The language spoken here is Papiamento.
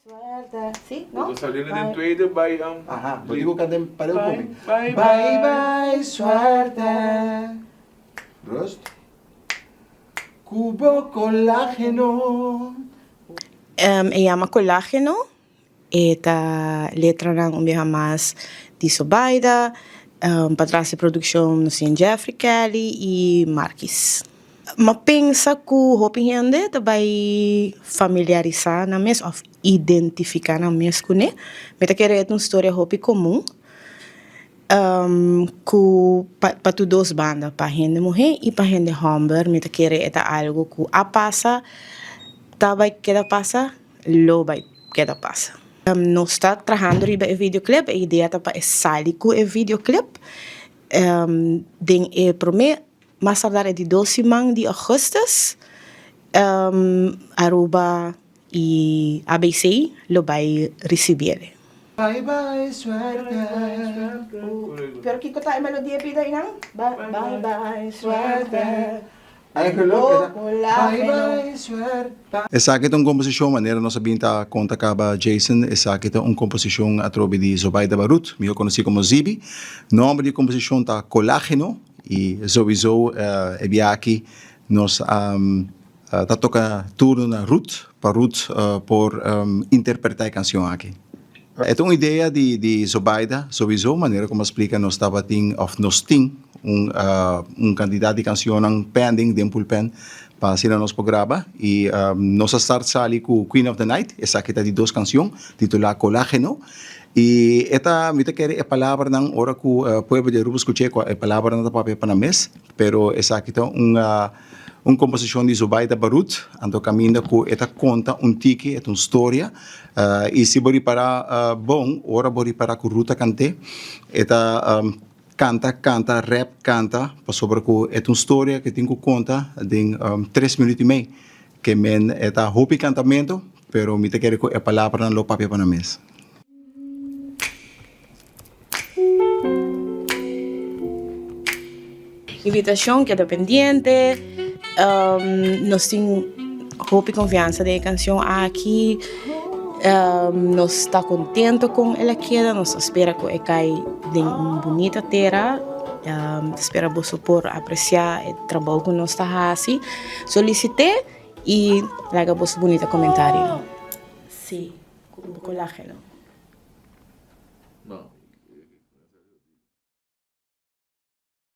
Suerte, sí, no? Bo ta saliendo den tweede bai am. Aha, bo tin ku kanta en pareu ku mi. Bai, Bai bai suerte. Rust. Ku bo kolageno. E yama Kolageno, e ta letranan un biaha mas di Sobaida, patras di produkshon nos tin Jeffrey Kelly i Marquis. M'a pensa ku hopi hende ta bai familiarisá nan mes òf identifiká nan mes kuné. Mi ta kere e ta un storia hopi komun ku pa tur dos banda, pa hende muhé i pa hende hòmber. Mi ta kere e ta algu ku a pasa, ta bai keda pasa, lo bai keda pasa. Nos ta trahando riba e videoclip, e idea ta pa e sali ku e videoclip den e promé. Mas tardar e di dos siman di augustus Aruba y ABC lo bay ricibiele. Bai bai suerte. Pero kiko ta e melodia pida einan? Bai bai suerte. Bai bai suerte. Esaki ta un komposishon, manera nos a bin ta konta kaba Jason, esaki ta un komposishon atrobe di Zobaida Barut, mihó konosí komo Zibi. Nòmber di e komposishon ta Kolágeno. I souiso e bia aki nos ta toka turno na Ruth pa Ruth por interpreta e kansion aki. E ta un idea di Zobaida souiso, manera ku mi a splika nos tabatin òf nos tin un un kantidat di kansionnan pending den pulpen pa asina nos por graba i nos a start sali ku Queen of the Night, esaki ta di dos kansion titulá Kolágeno. I e ta, mi ta kere e palabranan ora ku pueblo di Aruba skuch'é kua e palabranan ta papia pa nan mes, pero esaki ta un un komposishon di Zubaida Barut, anto kaminda ku e ta konta un tiki, e ta un storia, i si bo ripará bon, ora bo ripará ku Ruth a kant'é, e ta kanta, kanta, rèp, kanta, pasobra ku e ta un storia ku e tin ku konta den tres minüt i mei, ke men e ta hopi kantamentu, pero mi ta kere ku e palabranan lo papia pa nan mes. Invitacion keda pendiente. Nos tin hopi confiansa den e cancion aki. Nos ta contento con el a keda. Nos ta spera cu e cay den un bunita tera. Ta spera boso por aprecia e trabou cu nos ta haci. Solicite y laga boso bunita comentario. Sí, cu un colageno. No.